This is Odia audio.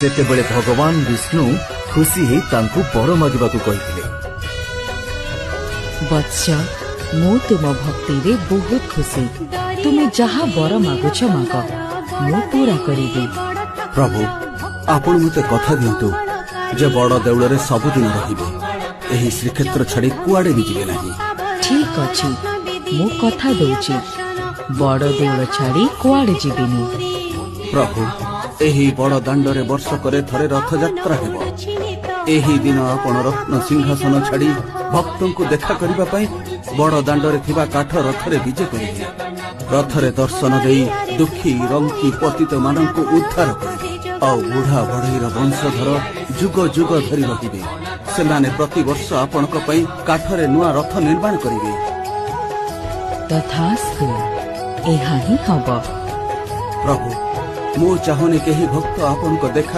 ସେତେବେଳେ ଭଗବାନ ବିଷ୍ଣୁ ଖୁସି ହେଇ ତାଙ୍କୁ ବର ମାଗିବାକୁ କହିଥିଲେ। ବତ୍ସ, ମୁଁ ତୁମ ଭକ୍ତିରେ ବହୁତ ଖୁସି। ତୁମେ ଯାହା ବର ମାଗୁଛ ମାଗ, ମୁଁ ପୁରା କରିବି। ପ୍ରଭୁ, ଆପଣ ମୋତେ କଥା ଦିଅନ୍ତୁ ଯେ ବଡ଼ ଦେଉଳରେ ସବୁଦିନ ରହିବେ, ଏହି ଶ୍ରୀକ୍ଷେତ୍ର ଛାଡ଼ି କୁଆଡ଼େ ବି ଯିବେ ନାହିଁ। ଠିକ ଅଛି, ମୁଁ କଥା ଦଉଛି, ବଡ଼ ଦେଉଳ ଛାଡ଼ି କୁଆଡ଼େ ଯିବିନି। ପ୍ରଭୁ, ଏହି ବଡ଼ ଦାଣ୍ଡରେ ବର୍ଷକରେ ଥରେ ରଥଯାତ୍ରା ହେବ। ଏହି ଦିନ ଆପଣ ରତ୍ନ ସିଂହାସନ ଛାଡ଼ି ଭକ୍ତଙ୍କୁ ଦେଖା କରିବା ପାଇଁ ବଡ଼ ଦାଣ୍ଡରେ ଥିବା କାଠ ରଥରେ ବିଜେ କରିବେ। ରଥରେ ଦର୍ଶନ ଦେଇ ଦୁଃଖୀ ରଙ୍କି ପତିତମାନଙ୍କୁ ଉଦ୍ଧାର କରିବେ। ଆଉ ବୁଢ଼ା ବଢ଼େଇର ବଂଶଧର ଯୁଗ ଯୁଗ ଧରି ରହିବେ। ସେମାନେ ପ୍ରତିବର୍ଷ ଆପଣଙ୍କ ପାଇଁ କାଠରେ ନୂଆ ରଥ ନିର୍ମାଣ କରିବେ। ତଥାସ୍ତୁ, ଏହା ହିଁ ହବ। ପ୍ରଭୁ, ମୁଁ ଚାହୁଁନି କେହି ଭକ୍ତ ଆପଣଙ୍କ ଦେଖା